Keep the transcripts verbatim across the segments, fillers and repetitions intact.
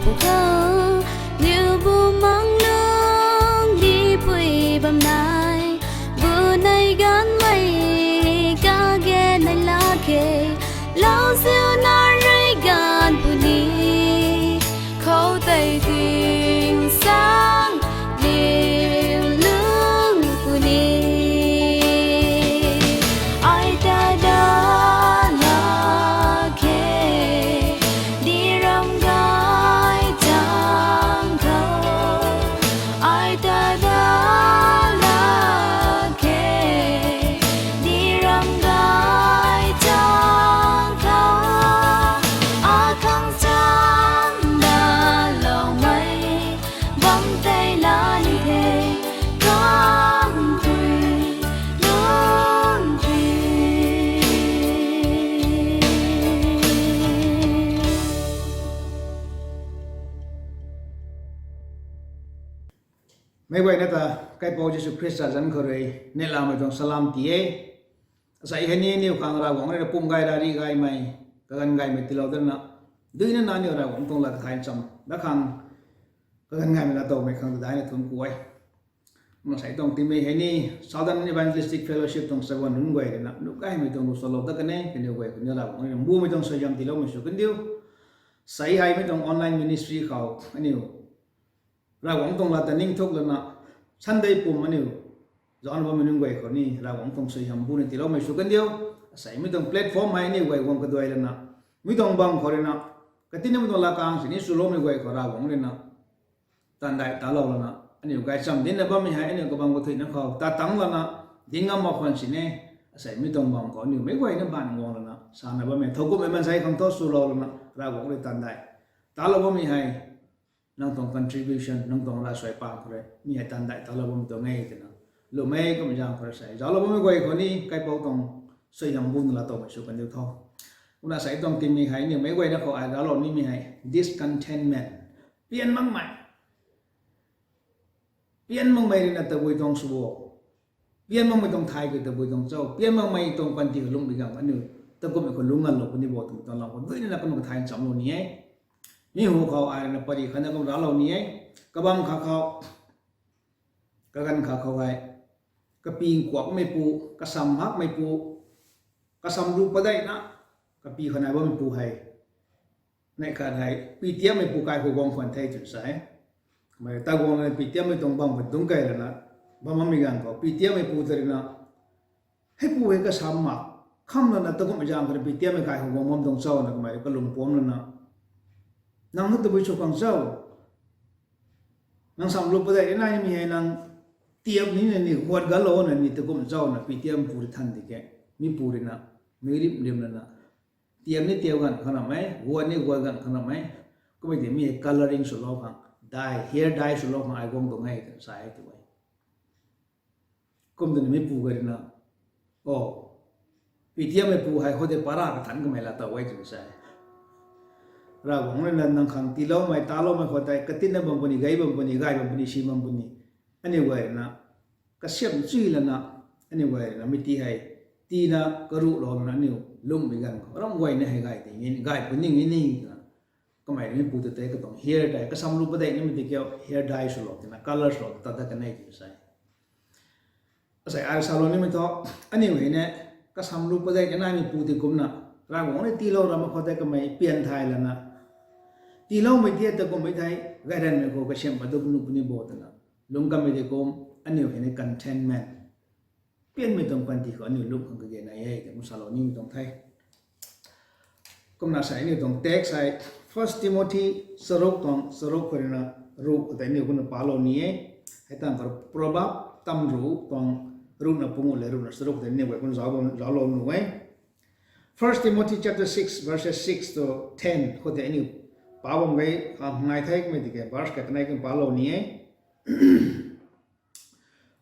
Khou, niu bu mang lung ni pui bam nai, bu nei ganmei kage nai lak khe, lau ziu na rui ganv puni, khou tei ting sang lim lung puni. Ai ta da lak khe, di ram gay tang khou. Ai ta da lak khe, di ram gay tang khou. Akhang cham da loumei bam tei la ni the, kam tui lung tui. Meic guayna ta, Kaipouc Jisu Khrista zanc khou rui neihlamei tuang salam ti e. Asei hei ni aniu khang Ravguangc rui na pum gay ra ri gaymei, kaganv gaymei tiilou dana, duina na aniu Ravguangc tuang lat thay nchamv da khang, kaganv gaymei na towmei khang ta daina thun ku e. Kumna sei tuang timei hei ni, Southern Evangelistic Fellowship tuang saguan nunc guay rui na nuh gaymei tuang lu salou dat kan e, kaniw guay kaniw Ravguangc rui na mbumei tuang suaihiam tiiloumei sw kandiu. Sei hei mi tuang online ministry khou aniu Ravguangc tuang lat ta ningthuk lana, Sunday pum aniu zaucna bammei nunc guay khou ni Ravguangc tuang suaihiam bu ni tiiloumei sw kandiu. Asei mi tuang platform hei aniu guay guang kaduai lana, mi tuang bam khou rui na, katinamei tuang lat kang sini swloumei guay khou Ravguangc rui na tandai talou lana, aniu gaychamv dinna bammei hei aniu kabam kathuina khou tat tangc lana, ding ngam mak khwan sini, asei mi tuang bam khou aniu meic guayna baanv guang lana sana bammei thowkumhmei maansei khang thu swlou lana Ravguangc rui tandai talou bammei hei, nang tuang contribution, nang tuang ravsuai pang khou rui mi hei tandai talou bammei tuang e twna, lumei kum zaeng khou rui sei zauclou bammei guay khou ni Kaipouc tuang suaihiam bu na laa towmei sw kandiu tho. Kumna sei tuang timei hei ni meic guayna khou ai raclou nimei hei discontentment, pian makmei pian makmei rui na tabui tuang sw bo, pian makmei tuang thay kei tabui tuang cho, pian makmei tuang panty khou lungmei ganv aniu takumhmei khou lungc nganlou puni bo twmei tuang lam khou duina na kumna kathay nchamlou ni e. Mi hu khou ai rui na pary khatna kum raclou ni e. Kabam khat khou, kaganv khat khou hei, kapy nkuakmeipu, kasam hakmeipu, kasam lu padeihna, kapy khat nai bammeipu hei, neih khat hei pitiammeipu kai khou guang khwan the twna sa e. Kamei ta guangna pitiammei tuang bam khou dungc kei lana, bam bammei ganv khou pitiammeipu ta rui na, heipu hei kasam mak kham lana takumhmei zaeng khat rui pitiammei kai khou guang bam tuang cho na kamei rui kalung puamc lana, nang na tabui sw khang cho, nang sam lu padeih rui naimei hei nang tiap nina ni huat galou na ni takumh cho na pitiammeipu rui than di ke, mipu rui na, mi rim rim lana, tiap ni tiap ganv khang ram e, huat ni huat ganv khang ram e, kummei ti mi hei colouring swlou khang, dye, hair dye swlou khang ai guang tuang e twna sa e tu e. Kum twna mipu guay rui na, o, pitiammeipu hei khoutei para kathanc kamei laa tow e twna sa e. Ravguangc rui na nang khang tiiloumei, taloumei khoutei katinna bam puni, gay bam puni, gay bam puni, si bam puni, aniu guay rui na kasiamh chui lana, aniu guay rui na mi ti hei tiina karuhlou lana aniu lungmei ganv khou ram guayna hei gay ti nge, gay puni nge ni twna, kamei rui mipu ta tei katuang hair dye, kasam lu padeih nimei ti kiu hair dye swlou tina, colour swlou ta dat kan e twna sa e. Asei ai salou nimei thu, aniu hei ni kasam lu padeih ni naimeipu ti kumna, Ravguangc rui tiilou ramei khoutei kamei pian thay lana, tiiloumei ti takumhmei thei, gayranmei khou kasiamh pat du nuh puni bo twna, lungc kanmei ti kum, aniu hei ni contentment, pianmei tuang panty khou aniu lungc khang kage nai e twna salou nimei tuang the. Kumna sa aniu tuang text hei First Timothy charuk tuang charuk khou rui na ruh khou tei aniu kumna palou ni e. Hei tang khou Proverb tam ruh tuang ruhna pungu le ruhna charuk khou tei aniu guay kumna zauc bam, zauclou nuh e. First Timothy chapter six verses six to ten khou tei aniu pa bam gay, ah, ngai the kummei tiki verse khat kanei kum palou ni e.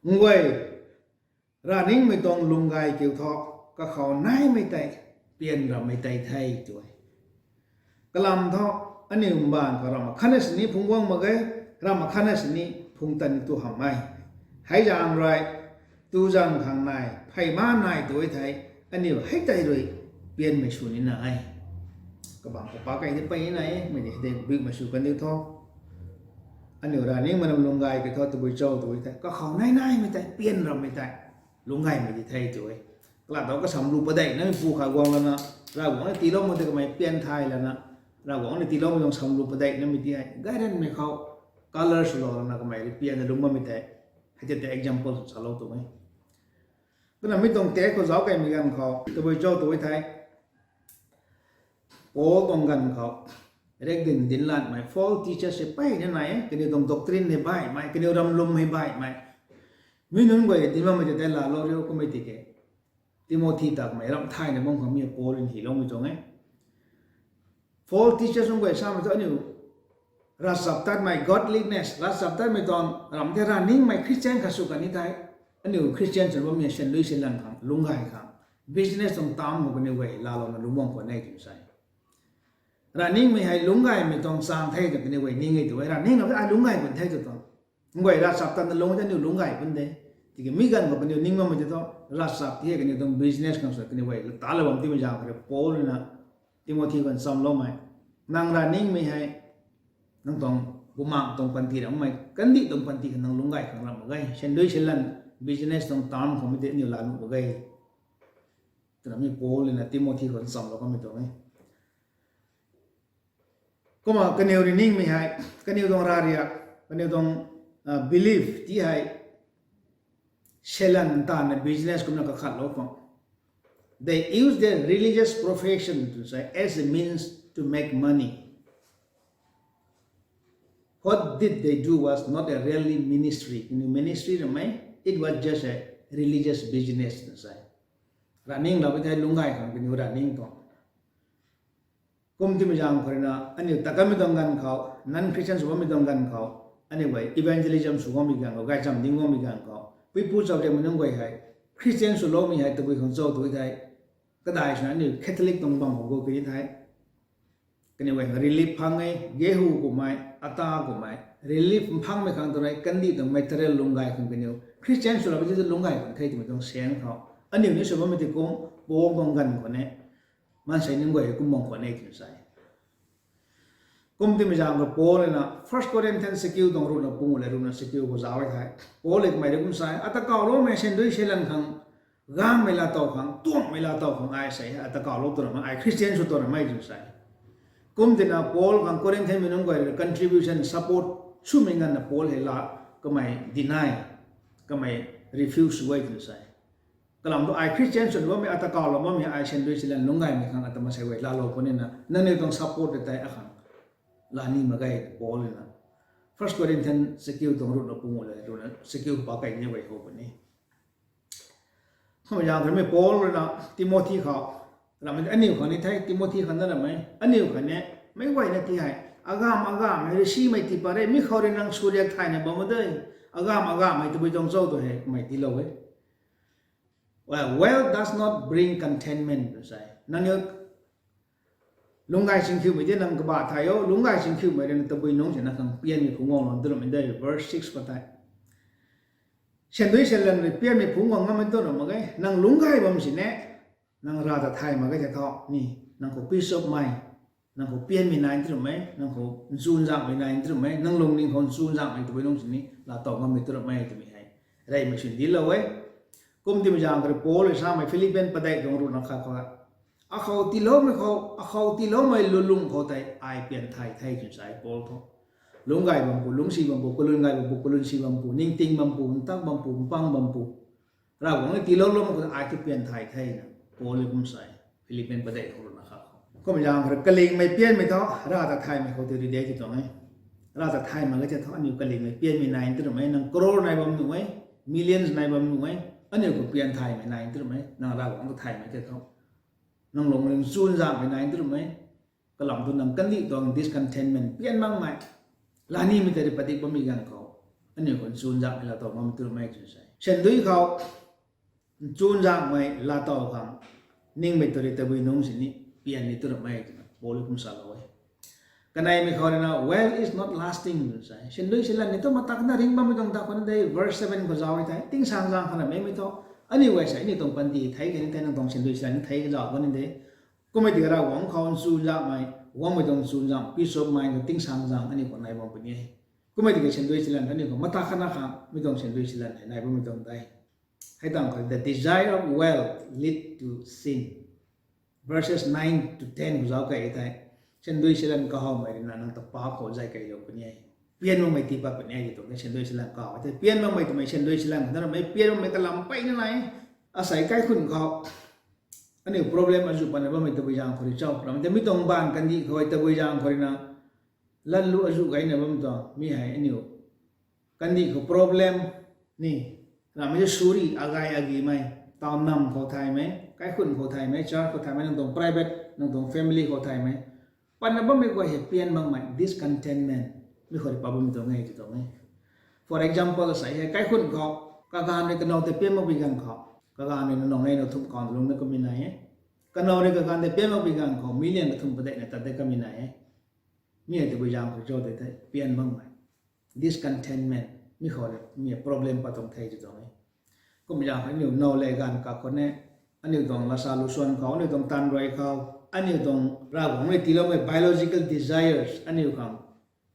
Nguay, ravningmei tuang lung gay kiu thu, kakhou naimei tei pian rammei tei the tw e. Kalam thu, aniu mbaanv khou ramh khatna sini phungc guang mak ge, ramh khatna sini phungc tan tu hamh e. Hei zaeng rui, tu zaeng khang nai, phey ma nai tu e thei, aniu hei tei rui pianmei sw nina e. Kabang kapak kei ni pey nai e, mei ni hei tei bikmei sw kan diu tho. Aniu ravningmei ram lungc gay kei tho, tabui cho tw thei, kakhou nai naimei tei, pian rammei tei, lungc gaymei di the tw e. Kalat tho kasam lu padeih namei pu kha guang lana, Ravguangc ni tiiloumei tei kamei pian thay lana, Ravguangc ni tiiloumei tuang sam lu padeih namei ti hei gayranmei khou colour swlou lana kamei rui pianna lungc bammei tei, hei tei tei example sw salou tuang e. Kumna mi tuang text khou zauc keymei ganv khou tabui cho tw thei, Paul tuang ganv khou, rikdin dinc lanmei false teachers hei pey ni nai e, kaniw tuang doctrine hei baihmei, kaniw ram lwm hei baihmei. Mi nunc guay dinc bammei tei tei laalou riu kummei tiki, Timothy ta kamei ramh thayna bam khang mi Paul rui hyloumei tuang e. False teachers nunc guay samei thu aniu ravchaptatmei godliness, ravchaptatmei tuang ramh tei ravningmei Christian khat sw kan ni thei, aniu Christian sw bammei syan dui syan lan khang, lungc gay khang, business tuang taanv khou kaniw guay laalouna lungc bam khwan e tw sa e. Ravningmei hei lungc gaymei tuang chang the tw kaniw guay ning e tw e, ravningmei ai lungc gay pun the tw tuang. Nang guay ravchaptatna lung tei aniu lungc gay pun de. Tiki mi ganv khou kaniw ning bammei tei thu, ravchap ti hei kaniw tuang business khang sw kaniw guay talou bam timei zaeng khou rui Paul rui na Timothy khou nchamloumei, nang ravningmei hei, nang tuang bumaeng tuang panty rammei, kandih tuang panty khang nang lungc gay khang ram mak ge, syan dui syan lan, business tuang taanv khoumei tei aniu laa nuh mak ge, twna mi Paul rui na Timothy khou nchamlou kanmei tuang e. Kumna kaniw ravningmei hei, kaniw tuang ravriak, kaniw tuang belief ti hei, syan lan taanvna business kumna kakhatlou khang, they use their religious profession tw sa e as a means to make money. What did they do was not a really ministry. Kaniw ministry ramei, it was just a religious business tw sa e. Ravninglou e thei lungc gay khang kaniw ravning tuang. Kum timei zaeng khou rui na, aniu ta kanmei tuang ganv khou, non-Christian sw bammei tuang ganv khou, aniu guay evangelism sw guangmei ganv khou, gaychamv ding guangmei ganv khou, puipu chariakmei nunc guay hei, Christian swloumei hei tabui khang cho tw thei, kadai swna aniu Catholic tuang bam khou gu kini thei, kaniw guay relief phang e, gehu kummei, ata kummei, relief mphangmei khang tu rei, kandih tuang material lungc gay khang kaniw, Christian swlou ti tu lungc gay khang the twmei tuang sian khou, aniu ni sw bammei ti kum, Paul tuang ganv khou ne, maansei nunc guay kum bam khwan e tw sa e. Kum timei zaeng khou Paul rui na First Corinthians sakiu tuang ruhna pungu le ruhna sakiu khou zauc e thei, Paul rui kamei rui kum sa e, ata kawloumei syan dui syan lan khang, gaengmei laatow khang, tuangmei laatow khang ai sei, ata kawlou tw ramei, ai Christian sw tw ramei tw sa e. Kum tina Paul khang Corinthianmei nunc guay rui contribution, support swmei nganvna Paul hei la, kamei deny, kamei refuse sw e tw sa e. Kalam thu ai Christian sw bammei, ata kawlou bammei, ai syan dui syan lan lungc gaymei khang ata maansei guay laalou puni na, nangniw tuang support tei akhang laa ni mak ge, Paul rui na First Corinthians sakiu tuang ruhna pungu le ruhna sakiu pa kei ni guay how puni. Hamei zaeng khou mi Paul rui na Timothy khou, ramei aniu khang ni the, Timothy khang na ramei, aniu khang ni, meic guayna ti hei, agamv agamv hei rui simei ti pat re, mi khou rui nang suriak thayna bam de, agamv agamv hei tabui tuang cho tw hei kamei tiilou e. Well, wealth does not bring contentment tw sa e. Nangniw lungc gay chingkhiumei tei nang kabah thay o, lungc gay chingkhiumei rui na tabui nungc sina khang pianmei phungc guang lou tw ramei de, verse six khou tei. Syan dui syan lan rui pianmei phungc guang ngammei tw ram mak ge, nang lungc gay bam sini, nang Rav ta thay mak ge the thu ni, nang khou peace of mind, nang khou pianmei nai tw ramei, nang khou nchunzaenghmei nai tw ramei, nang lungning khou nchunzaenghmei tabui nungc sini laatow ngammei tw ramei twmei hei, reymei swn dinclou e. Kum timei zaeng khou rui Paul rui samei Philippian padeih tuang ruhna khat khou, akhou tiiloumei khou, akhou tiiloumei lwnlung khou tei ai pian thay the tw sa e Paul thu. Lungc gay bam pu, lungcsi bam pu, kalwn gay bam pu, kalwnsi bam pu, ningting bam pu, ntak bam pu, mpang bam pu, Ravguangc ni tiilou lou mak khou ai thu pian thay the na, Paul rui kum sa e, Philippian padeih tuang ruhna khat khou. Kum zaeng khou rui kalingmei pianmei thu, Rav ta thaymei khou tei ri de tw tuang e. Rav ta thay mak ge the thu, aniu kalingmei pianmei nai tw ramei, nang crore nai bam nuh e, millions nai bam nuh e, aniu khou pian thaymei nai tw ramei, nang Ravguangc ta thaymei the thu. Nang lungning nchunzaenghmei nai tw ramei, kalam thu nang kandih tuang discontentment pian makmei, laa nimei tei rui padik bammei ganv khou, aniu khou nchunzaenghmei laatow ngammei tw ramei tw sa e. Syan dui khou nchunzaenghmei laatow khang ningmei tei rui tabui nungc sini pian ni tw ramei twna Paul rui kum salou e. Kaneimei khou rui na, wealth is not lasting tw sa e. Syan dui syan lan ni thu matak na ringc bammei tuang ta khou na de, verse seven khou zauc e thei, tingsaengzaeng khou na meimei thu, aniu guay sa aniu tuang panty thei kani thei, nang tuang syan dui syan lan ni thei kazauh kani de. Kummei tiki Ravguangc khou nchunzakmei, guangmei tuang nchunzak, peace of mind, tingsaengzaeng aniu khou nai bam puni e. Kummei tiki sandui silan aniu khou mata khana khang mi tuang sandui silan hei nai bammei tuang de. Hei tangv khou the desire of wealth lead to sin. Verses nine to ten khou zauc key thei, sandui silan kahawmei rui na nang ta paap khou zay keylou puni e. Pian makmei tii pat puni e tw tuang the, sandui silan kaw the. Pian makmei twmei sandui silan khou na ramei pian makmei kalam peyna nai. Asei kaikhunc khou aniu problem azuh patna bammei tabui zaeng khou rui cho ramei tei mi tuang baanv kandih khou tabui zaeng khou rui na latlu azuh gayna bam tuang mi hei aniu kandih khou problem ni ramei suri agay agimei, taw nam khou thaymei, kaikhunc khou thaymei, church khou thaymei, nang tuang private, nang tuang family khou thaymei, patna bammei guay hei pian makmei discontentment mi khou rui pat bammei tuang e tw tuang e. For example, asei hei kaikhunc khou kaganv rui kanow tei pian makpui ganv khou, kaganv rui nanow nei na thumh kaw lungna kamei nai e. Kanow rui kaganv tei pian makpui ganv khou million kathumh padeihna tat de kamei nai e. Mi hei tabui zaeng khou cho tei tei pian makmei discontentment mi khou rui mi problem pat tuang the tw tuang e. Kum zaeng khou aniu now le ganv kakhou ne, aniu tuang lasa lusuan khou, aniu tuang taanv rui khou, aniu tuang Ravguangc rui tiiloumei biological desires aniu khang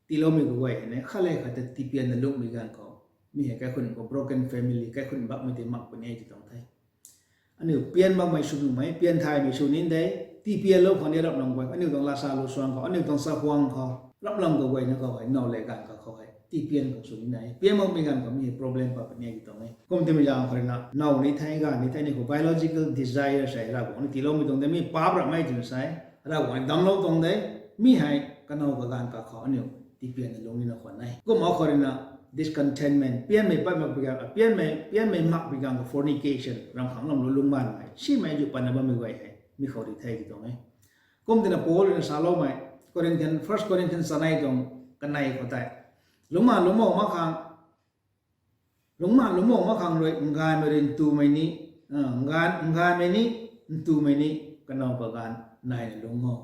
tiiloumei kaguay hei ne khat le khat ta tiipianna lungmei ganv khou, mi hei kaikhunc khou broken family, kaikhunc bakmei tei mak puni e tw tuang the. Aniu pian makmei sw nuhmei, pian thaymei sw ni de, tiipianlou khou ni raplam guay, aniu tuang lasa lusuan khou, aniu tuang chakhwang khou, raplam kaguayna khou hei now le ganv kakhou hei tiipian khang sw ni nai. Pian makmei ganv khou mi hei problem pat puni e tw tuang e. Kum timei zaeng khou rui na now ni the, ganv ni the, aniu khou biological desire sei Ravguangc ni tiiloumei tuang de, mi paap ramei twna sei Ravguangc ni damclou tuang de, mi hei kanow kaganv kakhou aniu tiipianna lung nina khwan e. Kumna khou rui na discontentment, pianmei pat makpui ganv, pianmei, pianmei makpui ganv khou fornication, ram khang lam lu lungmanmei, simei zu patna bammei guay hei mi khou rui the tw tuang e. Kum tina Paul rui na saloumei, Corinthian, First Corinthian chanei tuang kanei khou tei, lungman lungmou mak khang, lungman lungmou mak khang rui, ngaymei rui ntumei ni, a, ngan, ngaymei ni, ntumei ni, kanow kaganv naina lungc o.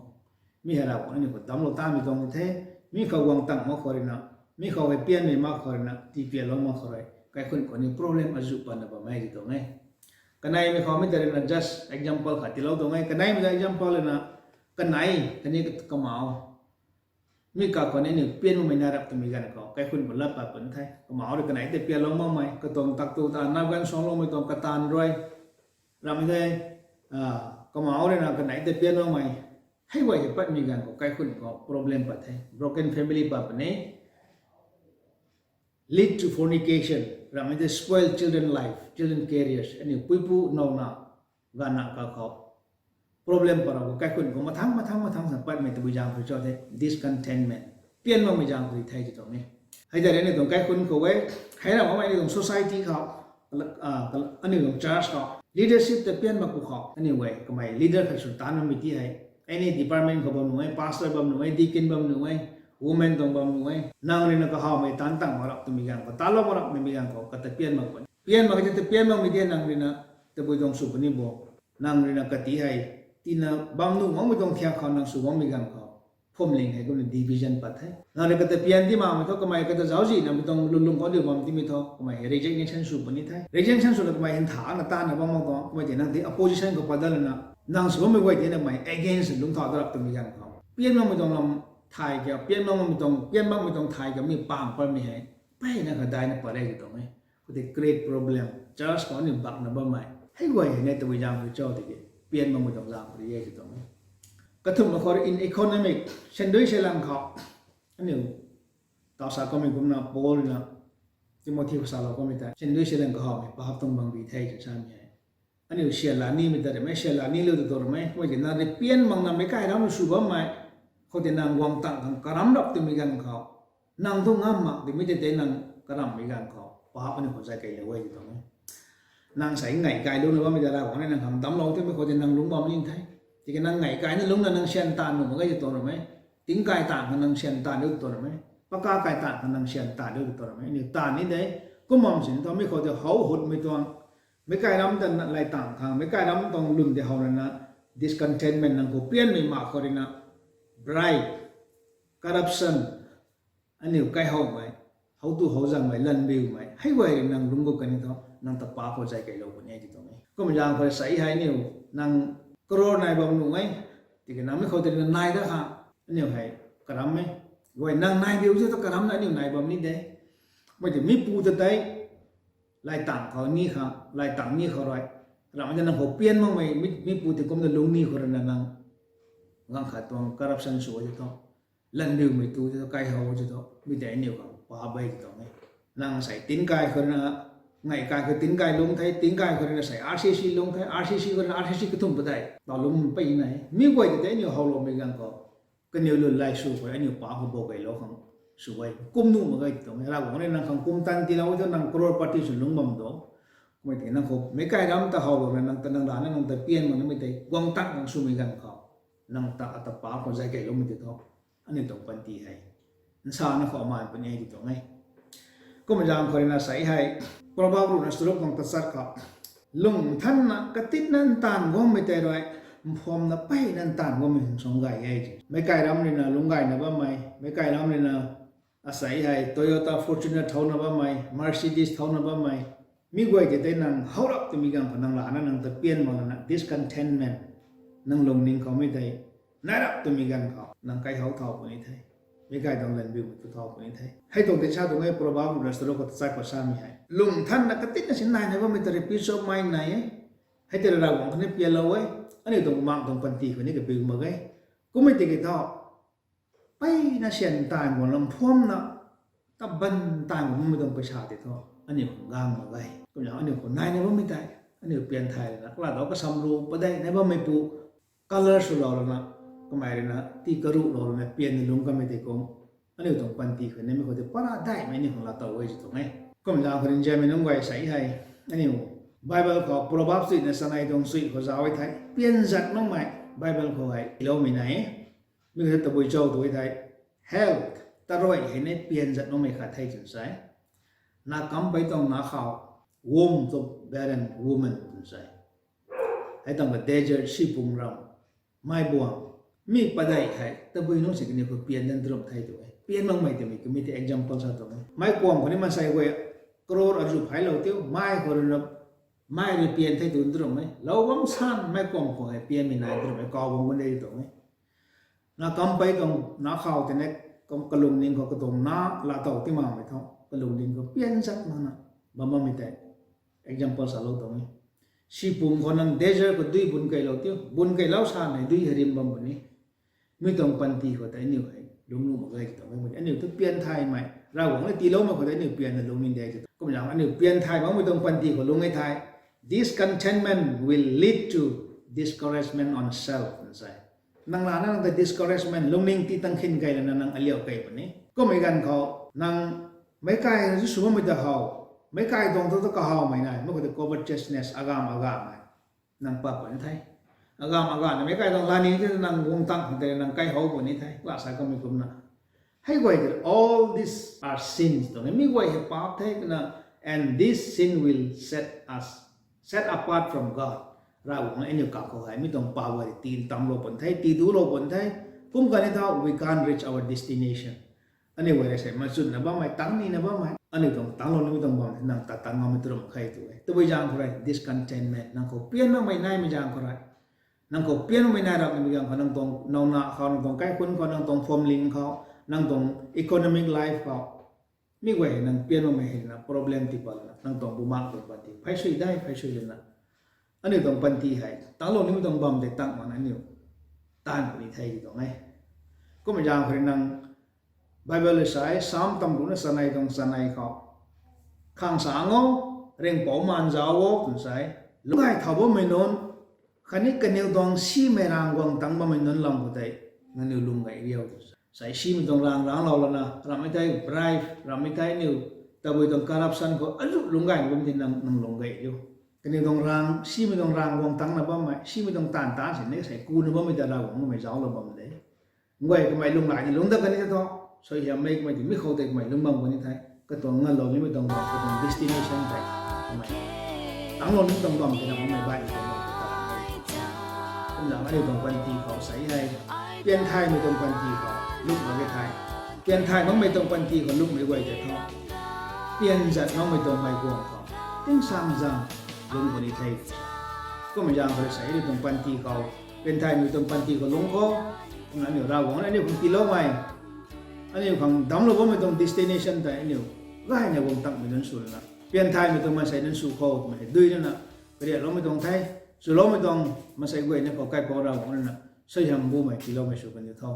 Mi hei Ravguangc aniu khou damclou tamei tuang the, mi khou guang tang mak khou rui na, mi khou hei pianmei mak khou rui na, tiipianlou mak khou rui, kaikhunc khou ni problem azuh patna bam e tw tuang e. Kaneimei khou mi ta rui na just example khat tiilou tuang e, kaneimei ta example rui na, kanei, kani kamau. Mi kakhou ni aniu pian makmei na rap twmei ganv khou, kaikhunc khou lat pat puni the. Kamau rui kanei tei pianlou makmei, katuang tak tu ta nap ganv suangloumei tuang kataanv rui, ramei tei, a, kamau rui na kanei tei pian makmei, hei guay hei patmei ganv khou kaikhunc khou problem pat the. Broken family pat puni, lead to fornication, ramei tei spoil children life, children careers, aniu puipu nowna, ganvna kakhou problem pat rap khou, kaikhunc khou mathang, mathang, mathang sa patmei tabui zaeng khou cho the, discontentment, pian makmei zaeng khou rui the tw tuang e. Hei tei rui aniu tuang kaikhunc khou e, hei ramei aniu tuang society khou, a, aniu tuang church khou, leadership ta pian mak khou khou, aniu e, kamei leader khat sw taanv makmei ti hei, any department khou bam nuh e, pastor bam nuh e, deacon bam nuh e, women tuang bam nuh e, nang rui na kahawmei taanv tang mak rap twmei ganv khou, taanclou mak rap twmei ganv khou, kata pian mak puni. Pian mak khe ta pian makmei ti nang rui na, tabui tuang sw puni bo. Nang rui na kati hei, tina bam nuh makmei tuang thiak khou nang sw bammei ganv khou, phwamling hei kumna division pat the. Nang rui kata pian di makmei thu, kamei kata zauczihna mei tuang lwnlung khou diu bam timei thu, kamei hei resignation sw puni the. Resignation swna kamei hei nthana taanna bam mak tuang, kamei tei nang tei opposition khou pat dat lana, nang sw bammei guay tei na kamei against lungc thau dat rap twmei ganv khou, pian makmei tuang lam thay ka, pian makmei tuang, pian makmei tuang thay ka mi pang patmei hei, mpeyna kha daina pat re tw tuang e. Khoutei create problem, church khou aniu bakna bammei, hei guay hei ne tabui zaeng khou cho tiki, pian makmei tuang zaeng khou rui e tw tuang e. Kathumh mak khou rui in economic, sandui silan khou, aniu, taw sa kamei kumna Paul rui na, Timothy khou salou kamei tei, sandui silan kahawmei, paap tuang bangbi the tw samei hei. Aniu syan la nimei ta ramei, syan la nilou tw tuang ramei, khoutei nang rui pian makna meic kai ram sw bammei, khoutei nang guang tang khang karam rap twmei ganv khou, nang thu ngam mak twmei tei tei nang karamhmei ganv khou, paap aniu khou zay keylou e tw tuang e. Nang sei ngei kai lungna bammei ta Ravguangc rui nang khang damclou twmei khou tei nang lungc bam ni the. Tiki nang ngei kaina lungna nang syan taanv nuh mak ge tw tuang ramei. Tingkai taanv khang nang syan taanv diu tw tuang ramei. Paka kai taanv khang nang syan taanv diu tw tuang ramei. Aniu taanv ni de, kum bam sin thu mi khou tei how hutmei tuang, meic kai ram ta na lay tang khang, meic kai ram tuang lwn tei how rana, discontentment nang khou pianmei mak khou rui na, bribe, corruption, aniu kaihowmei, how tu how zangmei, lanbiumei, hei guay rui nang lungc gu kani thu, nang ta paap khou zay keylou puni e tw tuang e. Kum zaeng khou rui sei hei aniu, nang crore nai bam nuh e, Tiki nang mi khou tei na nai da ha, aniu hei karam e. Guay nang nai diu se tu karam na aniu nai bam ni de. Mei tei mipu ta tei, laitang khou ni kha, laitang ni khou rui, ramhmei ta nang khou pian makmei, mi, mipu tei kumna lungc ni khou rui na nang, gang khat tuang corruption sw ti thu, lanriumei tu ti thu, kaihow ti thu, mi tei aniu khang pa bei ti tuang e. Nang sei tinkai khou rui na, ngai kai khou tinkai lungc the, tinkai khou rui na sei R C C lungc the, R C C khou rui na R C C kathumh padeih taw lungc pei na e. Mi guay tei tei aniu howloumei ganv khou, kaniw lun lai sw khou aniu pa khou bou keylou khang sw e. Kum nuh mak ge ti tuang e. Ravguangc rui nang khang kum tan tiilou tu nang crorepati sw lungc bam do. Kumei tiki nang khou meic kai ram ta howlou na nang ta nang rana nang ta pian mak namei tei guang tak nang swmei ganv khou, nang ta ata pa khou zay keyloumei ti thu, aniu tuang panty hei nsana khou aman puni e ti tuang e. Kumna zaeng khou rui na sei hei, Proverb ruhna charuk tuang tachat khou, lung nthanna katinna ntaanv guangmei tei rui, mphamna peyna ntaanv guangmei hang suang gay e ti. Meic kai ram rui na lungc gayna bammei, meic kai ram rui na asei hei Toyota Fortuner thauna bammei, Mercedes thauna bammei, mi guay tei tei nang how rap twmei ganv khou nang rana nang ta pian mak lana discontentment, nang lungning khoumei tei nai rap twmei ganv khou nang kaihow thau puni the. Meic kai tuang lanbiumei tu thau puni the. Hei tuang tei sa tuang e, Proverb ruhna charuk khou tachat khou samei hei, lung nthanna katinna si naina bammei ta rui peace of mind nai e. Hei tei rui Ravguangc khou ni pianlou e. Aniu tuang mak tuang panty khou ni kabiu mak ge. Kummei tiki thu, peyna syan ntaanv guang lam phuamna, taban ntaanv guang bammei tuang paisa tei thu, aniu khang gang mak ge. Kumna aniu khou naina bammei tei, aniu pian thay lana, kala dou kasam ru padeih nai bammeipu, colour swlou lana, kamei rui na tii karuhlou lana pianna lungc kamei tei kum, aniu tuang panty khou ni mi khou tei para daihmei aniu khang laatow e ti tuang e. Kumna zaeng khou rui nzianmei nunc guay sei hei, aniu Bible khou Proverbs chuina chanei tuang chui khou zauc e thei, pian zat makmei Bible khou hei tiiloumei nai e. Mi khou tei tabui cho tu e thei, health, taruai hei ni pian zat makmei khat the twna sa e. Na kampei tuang na khou, womb of barren woman twna sa e. Hei tuang ka desert, sipung ram, mei buang, mi padeih hei tabui nungc si kaniw khou pian dan trum the tu e. Pian makmei twmei kami tei example sa tuang e. Mei kuam khou ni maansei guay crore azuh phaylou tiu, mei khou rui na, mei rui pian the tu trum e. Lou bam san mei kuam khou hei pianmei nai trum e, kaw bam gun de tuang e. Na kampei tuang na khou tei ni, kalungning khou katuang na laatow ti makmei thu, kalungning khou pian zat makna bam bammei tei example salou tuang e. Sipung khou nang desert khou dui bun keylou tiu, bun keylou san hei dui hei rim bam puni. Mi tuang panty khou tei aniu hei lungc nuh mak ge ti tuang e. Aniu tu pian thaymei, Ravguangc ni tiiloumei khou tei aniu pianna lungc ni de ti tuang. Kumna zaeng aniu pian thay makmei tuang panty khou lungc e thei, discontentment will lead to discouragement on self twna sa e. Nang lana nang ta discouragement, lungning tii tang khin key lana nang aliau key puni. Kummei ganv khou nang meic kai zu sw bammei ta how, meic kai tuang thu ta kahawmei nai, mei khou ta covetousness, agam agamei, nang pat puni the. Agam agamei meic kai tuang lani the, nang guang tang khang tei nang kaihow puni the, kala sa kamei kumna. Hei guay tei, all these are sins tuang e, mi guay hei paap the twna, and this sin will set us, set apart from God. Ravguangc aniu kak khou hei mi tuang paap guay tii ntamlou pun the, tii dulou pun the. Kum kani thu we can't reach our destination. Aniu guay rui sei machunna bammei, tang nina bammei, aniu tuang tanglou nimei tuang bam nang ta tang ngammei trum khe tu e. Tabui zaeng khou rui discontentment, nang khou pian makmei naimei zaeng khou rui, nang khou pian makmei nai rap nimei zaeng khou, nang tuang nowna khou, nang tuang kaikhunc khou, nang tuang family khou, nang tuang economic life khou, mi guay hei nang pian makmei hei na problem tii pat lana nang tuang bumaengh tuang panty phey sui dai phey sui lana, aniu tuang panty hei tanglou nimei tuang bam tei tang makna aniu taanv puni the ti tuang e. Kummei zaeng khou rui nang Bible rui sa e, Sam tamruhna chanei tuang chanei khou, khang sang o, ringhpouc maan zauc o twna sa e. Lungc gay thau bammei nunc khatni kaniw tuang simei raeng guang tang bammei nunc lam khou tei nangniw lung gay riu twna sa e. Simei tuang raeng rangclou lana, ramhmei tei bribe, ramhmei tei aniu tabui tuang corruption khou azuh lungc gayna bam tei nang, nang lung gay riu. Kaniw tuang raeng, simei tuang raeng guang tangna bammei, simei tuang taanv taanc sini sei kuna bammei ta Ravguangc kamei zauclou bam de. Guay kamei lungh layna lungc dat kani the thu, suaihiammei kamei tei mi khou tei kamei lungc bam kani the. Katuang nganlou nimei tuang bam, katuang destination tei kamei tanglou nimei tuang bam tei na kamei baihmei tuang bam tei ta. Kumna aniu tuang panty khou sei hei, pian thaymei tuang panty khou lungh mak ge thei, pian thay makmei tuang panty khou lungcmei guay tei thu, pian zat makmei tuang mei guang khou tingsaengzaeng lungc puni the. Kummei zaeng khou rui sei aniu tuang panty khou pianthaymei tuang panty khou lungc khou, kumna aniu Ravguangc aniu khang tiiloumei, aniu khang damclou bammei tuang destination tei aniu gayna guang tangmei nunc sw lana, pianthaymei tuang maansei nunc sw khou twmei hei dui lana, kariakloumei tuang the, swloumei tuang maansei guayna khou kaipouc Ravguangc ruina suaihiam bumei tiiloumei sw kan diu tho.